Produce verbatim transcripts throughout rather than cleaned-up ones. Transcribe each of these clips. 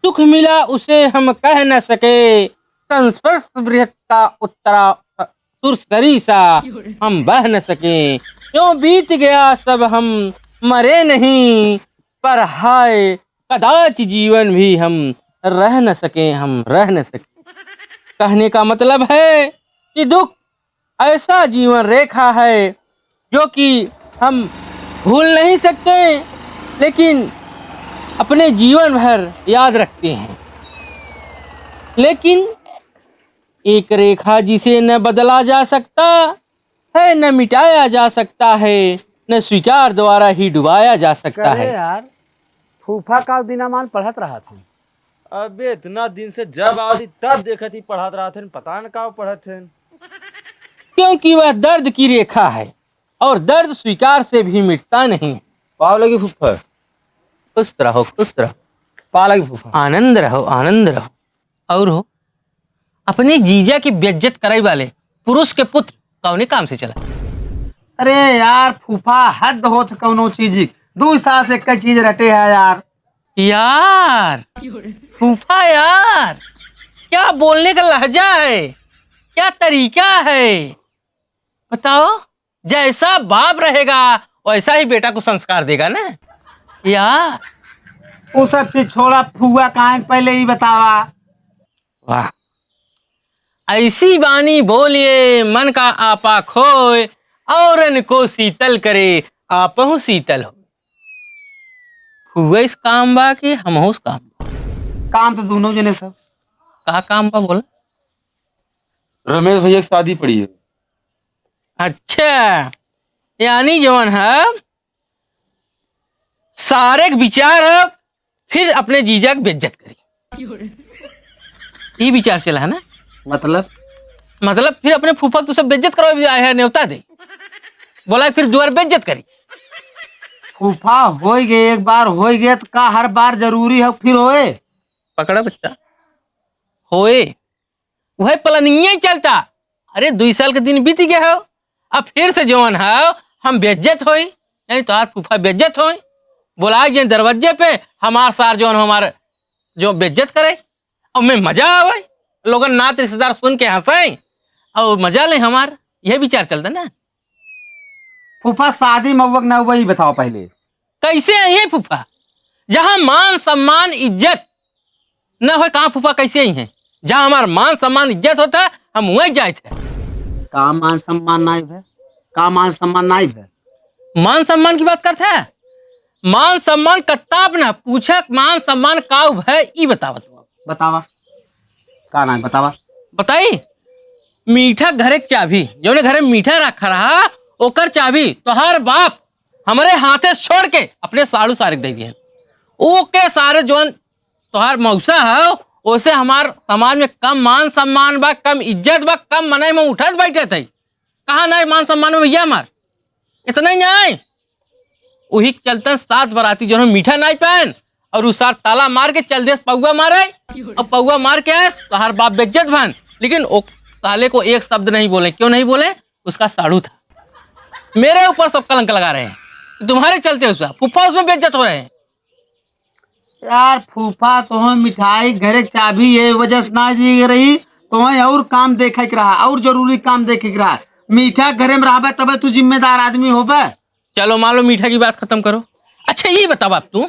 दुख मिला उसे हम कह न सके, संस्पर्श बृहत का उत्तरा सुरसरी सा हम बह न सके। क्यों बीत गया सब हम मरे नहीं, पर हाय कदाच जीवन भी हम रह न सके, हम रह न सके। कहने का मतलब है कि दुख ऐसा जीवन रेखा है जो कि हम भूल नहीं सकते, लेकिन अपने जीवन भर याद रखते हैं। लेकिन एक रेखा जिसे न बदला जा सकता है, न मिटाया जा सकता है, न स्वीकार द्वारा ही डुबाया जा सकता करे है। यार, फूफा का दिनामान पढ़त रहा था। अबे इतना दिन से जब आवत ही तब देखत ही पढ़त रहत हन, पता न का पढ़त हन। क्योंकि वह दर्द की रेखा है और दर्द स्वीकार से भी मिटता नहीं। पाव लगी फूफा। खुश रहो, खुश रहो। पाव लगी फूफा। आनंद रहो, आनंद रहो। और हो, अपने जीजा की बेइज्जत करे वाले पुरुष के पुत्र कौने काम से चला? अरे यार फूफा, हद होत कौनो चीज की। दो साल से एक चीज रटे है यार। यार, फूफा यार, क्या बोलने का लहजा है, क्या तरीका है? बताओ, जैसा बाप रहेगा वैसा ही बेटा को संस्कार देगा ना यार। वो सब चीज छोड़ा, फुआ कान पहले ही बतावा। वाह, ऐसी बानी बोलिए मन का आपा खोए, औरन को शीतल करे आपहु शीतल हो। फुआ इस काम बा कि हमहू इस काम बा? काम तो दोनों जने सब। का काम बा बोला? रमेश भैया की शादी पड़ी है। अच्छा, यानी जवन है सारे के विचार है, फिर अपने जीजा के बेइज्जत करी। ई विचार चला है ना? मतलब? मतलब फिर अपने फूफा के तो सब बेइज्जत करवा आए हैं, न्योता दे। बोला फिर दुआर बेइज्जत करी। फूफा होई गए, एक बार होई गए तो का हर बार जरूरी है फिर होए? पकड़ा बच्चा, होए। वह प्लानिंगे चलता। अरे, दुई साल के दिन बीत गए हो, अब फिर से जौन हो, हम बेइज्जत होई, यानी तोहार फूफा बेइज्जत होई। बोला गए दरवाजे पे, हमार सार जौन हो, हमार जो बेइज्जत करे, और मैं मजा आवे, लोगन नात रिश्तेदार सुन के हंसे और मजा ले हमार, यह विचार चलता ना। फूफा, शादी में हुआ कि ना हुआ, ई बतावा पहले। कैसे आई है फूफा? जहाँ मान सम्मान इज्जत न होए, कहाँ फूफा कैसे आई हैं? जहाँ हमार मान सम्मान इज्जत होता, हम वहीं जाइत है। का मान सम्मान नाई भे? का मान सम्मान नाई भे? मान सम्मान की बात करत है? मान सम्मान कत्ताप ना पूछक, मान सम्मान का भे, ई बतावा तू। बतावा, का नाई बतावा? बताई, मीठा घरे के चाबी, जौने घरे मीठा रखा रहा, ओकर चाबी तोहार बाप हमरे हाथे छोड़ के अपने साढ़ू सारे के दे दिए। ओके सारे जौन तोहार मौसा है, ओसे हमार समाज में कम मान सम्मान बा, कम इज्जत बा, कम मनई में उठत बैठत है। कहाँ नाई मान सम्मान में भैया हमार? इतना ही नाई। वही के चलते सात बराती जौन मीठा नाई पाएन और उ सार ताला मार के चल देस पौआ मारे। और पौआ मार के आएस, तोहार बाप बेइज्जत भन। लेकिन ओ साले को एक शब्द नहीं बोले। क्यों नहीं बोले? उसका साढ़ू था। मेरे ऊपर सब कलंक लगा रहे हैं। तुम्हारे चलते उसका फूफा उसमें बेइज्जत हो रहे हैं। यार फूफा, तोहें मिठाई घरे के चाबी ये वजह से ना दी रही, तोहें और काम देखे के रहा, और जरूरी काम देखे के रहा। मीठा घरे में रहबे तबे तू जिम्मेदार आदमी होबे। चलो मान लो मीठा की बात खत्म करो। अच्छा ये बताओ आप तू,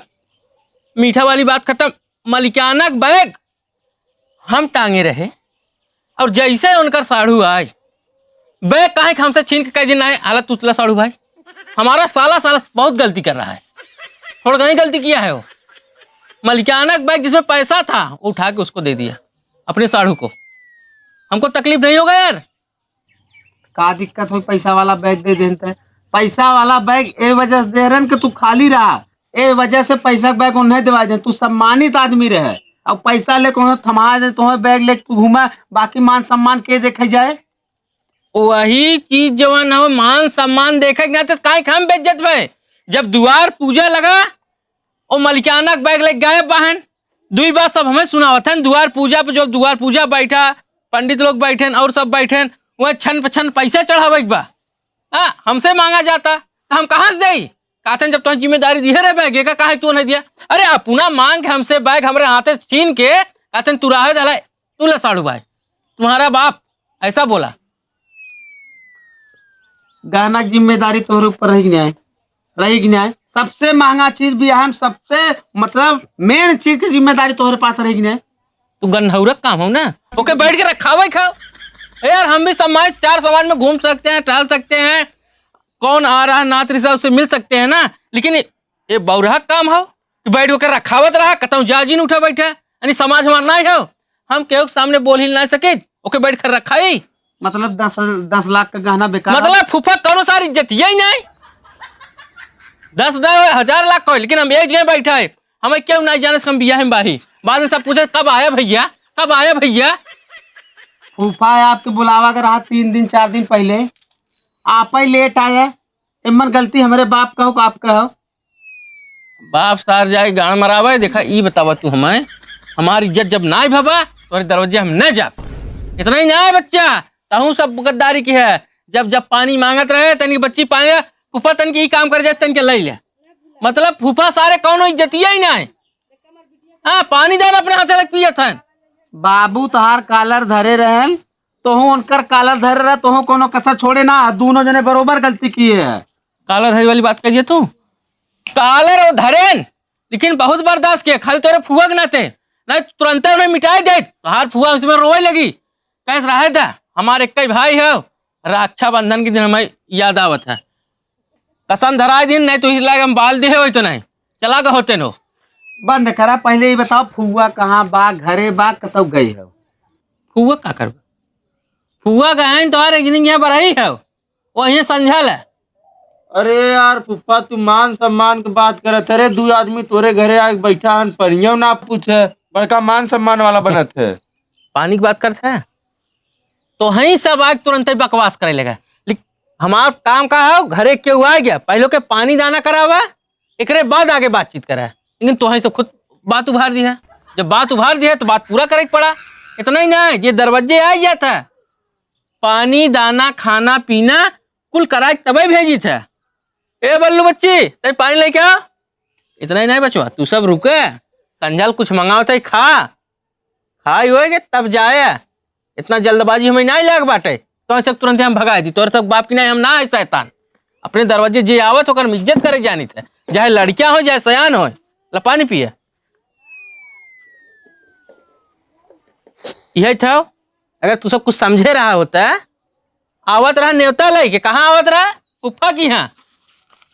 मीठा वाली बात खत्म, मलिकाना के बैग हम टांगे रहे और जैसे उनकर साढ़ू आए, बैग काहे के हमसे छीन के कह दिन आए, हालत तुतला साढ़ू भाई, हमारा साला साला बहुत गलती कर रहा है, थोड़ा नहीं गलती किया है वो। मलिकाना का बैग जिसमें पैसा था वो उठा के उसको दे दिया, अपने साढ़ू को। हमको तकलीफ नहीं होगा यार। का दिक्कत होई, पैसा वाला बैग दे देन ते? पैसा वाला बैग ए वजह से दे रहन कि तू खाली रहा, ए वजह से पैसा के बैग उन्हें दिवा देन। तू सम्मानित आदमी रहे, अब पैसा लेके उन्हें थमा दे, तुम्हें बैग लेके तू घूमा, बाकी मान सम्मान के देखे जाए? वही चीज जवन हो, मान सम्मान देखे के नाते काहे के हम बेइज्जत भए? जब दुआर पूजा लगा, ओ मलिकाना के बैग लेके गायब बाहन। दुई बात सब हमें सुनावत हन, दुआर पूजा पे जो दुआर पूजा बैठा, पंडित लोग बैठेन और सब बैठेन, वह छन पे छन पैसा चढ़ावे के बा। हाँ, हमसे मांगा जाता, तो हम कहाँ से देई? कहते हैं, "जब तो जिम्मेदारी दिए रहे बैग, एका काहे तू नहीं दिया?" अरे, अपना मांग के हमसे बैग हमरे हाथे छीन के कहते हैं, "तू रहे दला, तू ले साढ़ू भाई, तुम्हारा बाप ऐसा बोला।" गहना की जिम्मेदारी तोहरे ऊपर रही कि नहीं? रही कि नहीं? सबसे महंगा चीज भी है, हम सबसे, मतलब, मेन चीज की जिम्मेदारी तोहरे पास रही कि नहीं? तू गन्हौरक काम हो ना, ओके बैठ के रखावे खाओ। ए यार, हम भी समाज, चार समाज में घूम सकते हैं, टहल सकते हैं, कौन आ रहा है नात रिश्ता, उससे मिल सकते हैं ना, लेकिन ये, ये बौरहा काम हो कि बैठ के रखावत रहा, कतौ जाजिन उठा बैठा, यानी समाज हमार नहीं हो, हम केहू के सामने बोल ही नहीं सके, ओके बैठ कर रखाई। मतलब दस, दस लाख का गहना बेकार। मतलब फूफा कौनो सारी इज्जत यही नहीं, दस हजार लाख को, लेकिन हम एक जगह बैठा है, हमें क्यों नहीं जाने से हम बियाह में बाही, बाद में सब पूछे, "कब आया भैया, कब आया भैया?" फूफा है आपके बुलावा के रहा तीन दिन, चार दिन पहले, आप ही लेट आया। एमन गलती हमरे बाप का हो, का आपका हो? बाप सार जाए गाड़ मरावे। देखा, ई बतावा तू हमें, हमारी इज्जत जब ना भवा, तोरे दरवाजे हम न जाब। इतना ही ना है बच्चा, तहूँ सब गद्दारी की है। जब, जब पानी मांगत रहे, तनी बच्ची पानी, फूफा तन के ई काम कर जाए, तन के लई ले। मतलब फूफा सारे कौनो इज्जतिया ही ना है। हाँ, पानी दान अपने हाथे लग पियत हन। बाबू तोहार कालर धरे रहन, तोहूँ उनकर कालर धरे रहे, तोहूँ कौनो कसर छोड़े ना, दोनों जने बरोबर गलती किए है। कालर धरे वाली बात करिए तू, कालर और धरेन, लेकिन बहुत बर्दाश्त किए, खाली तोरे फुआ के नाते, नहीं तुरंते उन्हें मिटाई दे। तोहार फुआ उसमें रोवे लगी, कैस रहे दा, हमारे कई भाई हो, रक्षाबंधन के दिन हमें याद आवत है, कसम धराए दिन, नहीं तो इस लायक हम बाल दिए होई तो नहीं, चला गए होते नो। बंद करा, पहले ही बताओ फुआ कहाँ बा, घरे बा, कतौ गई हो? फुआ का करबा? फुआ गए हैं, तोहार एक दिन यहाँ बरही है, वहीं संझल है। अरे यार फूफा, तू मान सम्मान के बात करत है रे, दू आदमी तोरे घरे आके बैठा हन, पनियो ना पूछे, बड़का मान सम्मान वाला बनत है। पानी की बात करत है, तो हई सब आके तुरंत ही बकवास करे लगा। लेकिन हमार काम का है, घरे केहू आ गया, पहले के पानी दाना करावा, एकरे बाद आगे बातचीत करा। लेकिन तोहई से खुद बात उभार दिया। जब बात उभार दिया तो बात पूरा करे के पड़ा। इतना ही ना है, ये दरवाजे आ गया था, पानी, दाना, खाना, पीना कुल कराए के तबे भेजी था। ए बल्लू बच्ची, तई पानी लेके आ। इतना ही नहीं बचवा, तू सब रुके, संझल कुछ मंगाओ तई खा, खाई होएगे तब जाए। इतना जल्दबाजी हमें नहीं लाग बाटे, तो ऐसे तुरंत हम भगा दी। तोर सब बाप की नहीं, हम ना है शैतान। अपने दरवाजे जे आवत ओकर हम इज्जत करे जानी थे, चाहे लड़कियां हो चाहे सयान हो। ला पानी पिए। यही था, अगर तू सब कुछ समझे रहा होता, आवत रहा नेवता लेके। कहाँ आवत रहा? फूफा की यहाँ।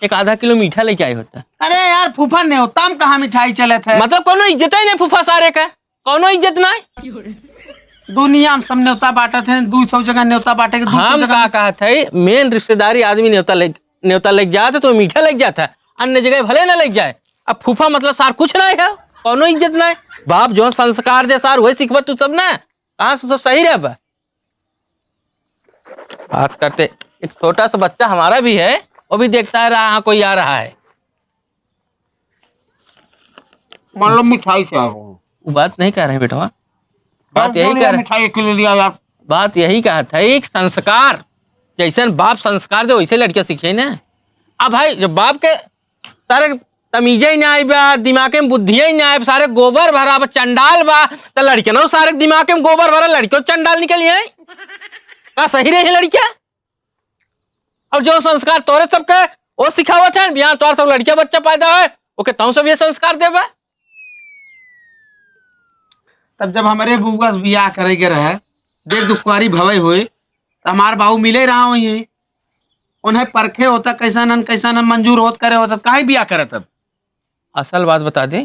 एक आधा किलो मीठा लेके आए होता। अरे यार, फूफा नेवता में कहाँ मिठाई चलत है? मतलब कोनो इज्जत ही नहीं फूफा सारे का, कोनो इज्जत नहीं। दुनिया में सब नेवता बांटत हैं, दू सौ जगह नेवता बांटे के, दू सौ हम जगह का में। कहा था, मेन रिश्तेदारी आदमी नेवता ले, नेवता लेके जात है तो मीठा लेके जात है, अन्य जगह भले ना लेके जाए। अब फूफा मतलब सार कुछ नहीं है, कोनो इज्जत नहीं। बाप जौन संस्कार दे सार वही सीखबा तू सब ना, कहाँ से सब सही रहबा। बात करते, एक छोटा सा बच्चा हमारा भी है, वो भी देखता है रहा, हाँ, कोई आ रहा है। मान लो मिठाई चाहो। वो बात नहीं कह रहे बेटवा, बात यही कह रहे, मिठाई एक किलो लिया यार। बात यही कहा था, एक संस्कार, जैसे बाप संस्कार दे वैसे लड़के सीखे ना। अब भाई, जब बाप के सारे तमीजे ही ना आइबा, दिमागे में बुद्धिये ही ना आइबा, सारे गोबर भरा बा, चंडाल बा, त लड़के ना सारे दिमागे में गोबर भरा, लड़के चंडाल निकली है। का सही रहे लड़किया? अब जो संस्कार तोरे सबके वो सिखावत है, बिहान तोर सब लड़किया बच्चा पैदा है, ओके तहु सब ये संस्कार देबा। तब जब हमरे बुआ से बियाह करे के रहे, देख दुखवारी भवे होए, त हमार बाबू मिले रहा होई है। उन्हें परखे होता, कैसा नन, कैसा नन मंजूर होत करे होता, काहे बियाह करे तब? असल बात बता दे,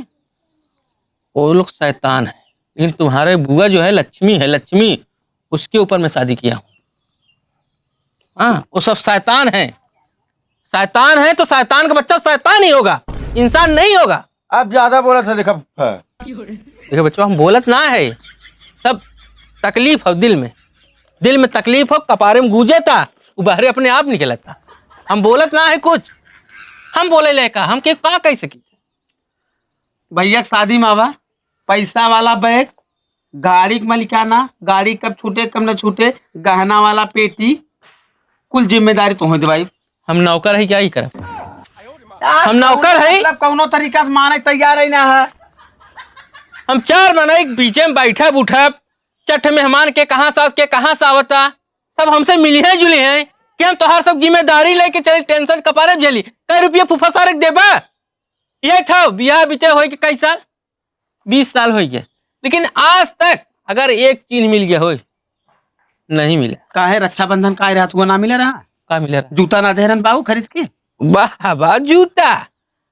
वो लोग शैतान है, लेकिन तुम्हारे बुआ जो है लक्ष्मी है, लक्ष्मी, उसके ऊपर मैं शादी किया हूँ। हाँ, वो सब शैतान है। शैतान है तो शैतान का बच्चा शैतान ही होगा, इंसान नहीं होगा। आप ज्यादा बोला था, देखा फूफा। देखो बच्चों, हम बोलत ना है, सब तकलीफ हो दिल में, दिल में तकलीफ हो, कपारे में गूंजे था, वो बाहरे अपने आप निकलता। हम बोलत ना है कुछ, हम बोले ले का, हम के का कह सकी? भैया के शादी में आवा, पैसा वाला बैग, गाड़ी के मालिकाना, गाड़ी कब छूटे कब न छूटे, गहना वाला पेटी, कुल जिम्मेदारी तोहे देवाई। हम नौकर है, क्या ही करब? यार, हम नौकर कौनो हई। मतलब कौनो तरीका से माने तैयार ही ना है। हम चार मनई के बीचे में बैठब उठब, चट मेहमान के कहाँ से आवत, के कहाँ से आवता, सब हमसे मिली हैं जुली हैं कि हम तोहार सब जिम्मेदारी लेके चली, tension कपारे झेली। कै रुपया फूफा सारे के देबा? ये था बियाह बीते होई के कई साल, बीस साल होई गए, लेकिन आज तक अगर एक चीज मिल गया होई, नहीं मिला। काहे रक्षाबंधन का रहा, तुआ ना मिला रहा? का मिला रहा? जूता ना दे रहन बाबू खरीद के। वाह वाह, जूता,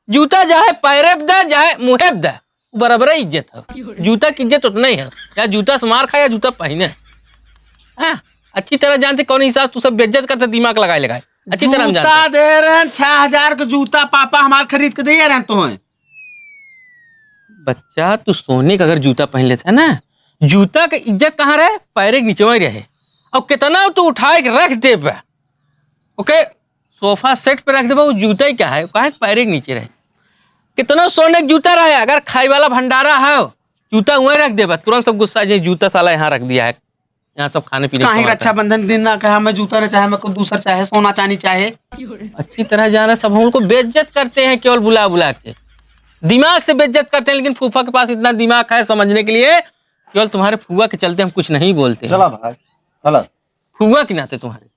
जूता चाहे पैरे प दा, चाहे मुँहे प दा, बराबर इज्जत है। जूता की इज्जत उतना ही है, या जूता से मार खा या जूता पहने। हाँ, अच्छी तरह जानते कौन हिसाब तू सब बेइज्जत करते, दिमाग लगाए लगाए। अच्छी तरह हम जूता जानते। दे रहन छह हजार के जूता, पापा हमार खरीद के दे रहन तो हैं। बच्चा, तू सोने का अगर जूता पहन लेता है ना, जूता के इज्जत कहाँ रहे? पैरे के नीचे ही रहे। और कितना तू उठाए के रख देबा, ओके, सोफा सेट पे रख देबा, वो जूता ही क्या है, कहाँ पैरे के नीचे रहे? कितना सोने के जूता रहे, अगर खाई वाला भंडारा है, जूता वहीं रख देबा, तुरंत सब गुस्सा जे जूता साला यहाँ रख दिया है, यहाँ सब खाने पीने के काहे सामान रखा है। रक्षाबंधन के दिन ना कहा मैं जूता ना चाहे, मैं को दूसर चाहे, सोना चांदी चाहे। अच्छी तरह जाना, सब हम उनको बेइज्जत करते हैं केवल बुला बुला के, दिमाग से बेइज्जत करते हैं, लेकिन फूफा के पास इतना दिमाग है समझने के लिए, केवल तुम्हारे फुआ के चलते हम कुछ नहीं बोलते हैं। चला भाई, चला। फुआ के नाते तुम्हारे,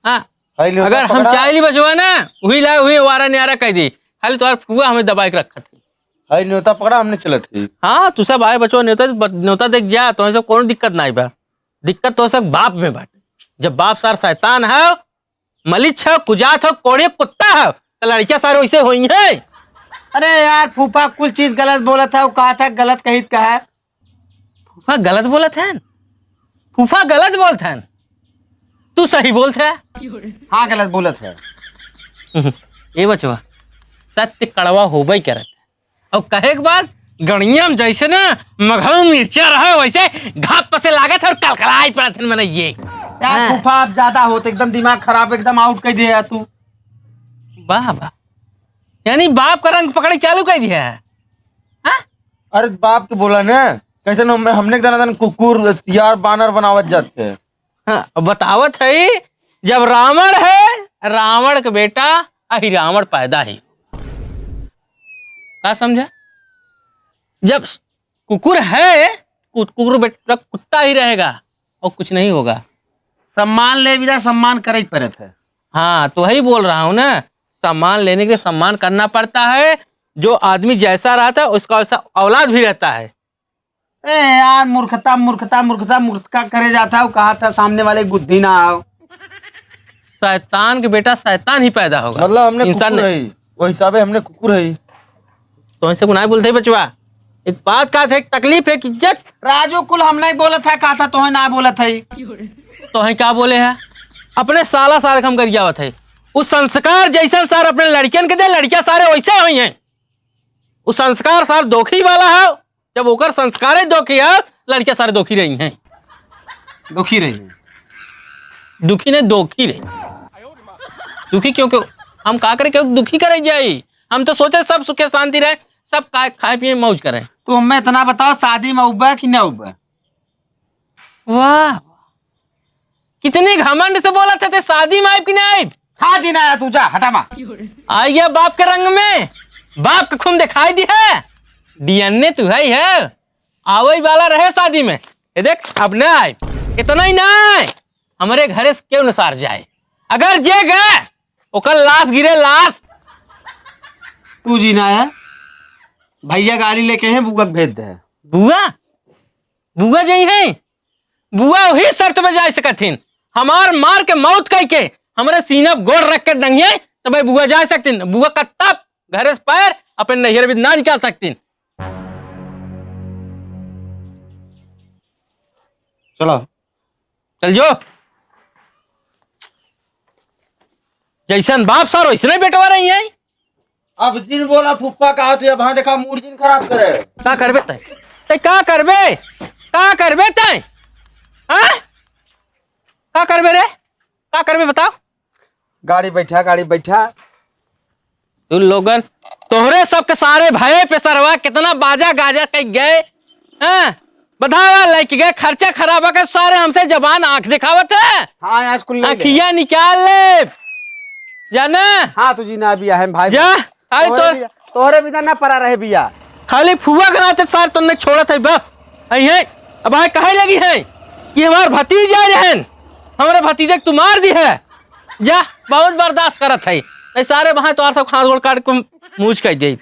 हाँ, है न्योता अगर हम पकड़ा। चाह ली बचवा ना, वही ला, वही वारा न्यारा कह दी, खाली तुम्हारे फुआ हमें दबाए के रखत है। है न्योता पकड़ा, हमने चलत ही। हाँ, तू सब आए बचवा, न्योता, न्योता देख जा, तो ऐसा कोनो दिक्कत ना बा। दिक्कत तो सब बाप में बाटे। जब बाप सार शैतान है, मलिच है, कुजात है, कोड़े कुत्ता है, तो लड़कियां सारे वैसे होई हैं। अरे यार, फूफा कुल चीज गलत बोलत है, वो कहा था गलत कहित कहा है। फूफा गलत बोलत है, फूफा गलत बोलत है, तू सही बोलत है। हाँ, गलत बोलत है। ए बचवा, सत्य कड़वा होबे करत। और कहे के बाद गणिया में जैसे ना मघऊ मिर्चा रहे, वैसे घाप से लागत है और कलकलाए पड़त है मनई ये। यार, हाँ। फूफा, आप ज्यादा होत, एकदम दिमाग खराब, एकदम आउट कर दिया तू। वाह, वाह। यानी बाप का रंग पकड़े चालू कर दिया है? हाँ? अरे, बाप के बोला ना, कैसे ना, हमने, हमने एक दाना दाना कुकुर, सियार, बानर बनावत जाते हैं। हाँ, अब बतावत है, जब रावण है, रावण के बेटा अही रावण पैदा है। का समझा? जब कुकुर है, कु-, कुकुर बेटा कुत्ता ही रहेगा और कुछ नहीं होगा। सम्मान ले बिना सम्मान करे के पड़त है। हाँ, तो वही बोल रहा हूँ ना, सम्मान लेने के लिए सम्मान करना पड़ता है। जो आदमी जैसा रहता है, उसका वैसा औलाद भी रहता है। ए यार, मूर्खता, मूर्खता, मूर्खता, मूर्खता करे जाता है, कहा था सामने वाले बुद्धि ना आओ। शैतान के बेटा शैतान ही पैदा होगा। मतलब हमने इंसान कुकुर नहीं। है, वो हिसाबे हमने कुकुर है। तो ऐसे को नहीं बोलते बचवा। एक बात का था, एक तकलीफ है, एक इज्जत। राजू, कुल हम नहीं बोलत है, कहा था तोहे ना बोलत है। तोहे क्या बोले है? अपने साला सारे हम कर जावत है। उस संस्कार जैसन सार अपने लड़कियन के दे, लड़कियां सारे वैसे हुई हैं। उस संस्कार सार दोखी वाला है। जब ओकर संस्कारे दोखी है, लड़कियां सारे दोखी रही हैं। दुखी रही हैं। दुखी नहीं, दोखी रही। दुखी क्यों, क्यों? हम का करे, क्यों दुखी करे जाई? हम तो सोचे सब सुखे शांति रहे, सब खाए, खाए पिए मौज करें। तू हमें इतना बताओ, शादी में उबा कि ना उबा? वाह, कितनी घमंड से बोला था, ते शादी में आइब कि नहीं आइब? हाँ जी, ना आया तू, जा, हटा मा। आ गया बाप के रंग में, बाप का खून दिखाई दी है, डीएनए तू है, है, आवई वाला रहे शादी में। ये देख, अब ना आइब, इतना ही ना, हमरे घरे से क्यों न सार जाए, अगर जे गए, ओकर लाश गिरे, लाश। तू जी ना आया, भैया गाड़ी लेके हैं, बुआ के भेज दे। बुआ? बुआ जई हैं? बुआ वही शर्त में जा सकत हिन, हमार मार के मौत कई के, हमरे सीना पे गोड़ रख के डंगिए, तबे बुआ जा सकतिन। बुआ कत्ता घरे से पैर अपने नैहर भी ना निकाल सकतिन। चलो। चल जो। जैसन बाप सार वैसने बेटवा रही है। अब जिन बोला फुफ्फा कहा थे, अब हाँ देखा मूड जिन खराब करे। का करबे तय? तय का करबे? का करबे तय? हाँ? का करबे रे? का करबे बताओ? गाड़ी बैठा, गाड़ी बैठा। तू लोगन, तोहरे सबके सारे भये पे सरवा कितना बाजा गाजा कई गए, हैं? बधावा लेके गए, खर्चा खराबा के सारे हमसे जबान आँख दिखावत है। हाँ, आज कुल ले ले। आँखिया निकाल ले, जाना? हाँ, तुझी ना अभी आहे भाई। जा। खाली तोहरे तोर बिना, तोहरे बिना ना परा रहे बिया। खाली फुआ के नाते सार तोन्ने छोड़त है बस। आई है, अब आए कहे लगी है कि हमार भतीजा रहन, हमरे भतीजे के तू मार दी है। जा, बहुत बर्दाश्त करत है। नहीं सारे वहाँ तोर सब खाड़ गोड़ काट के मूछ कर दे।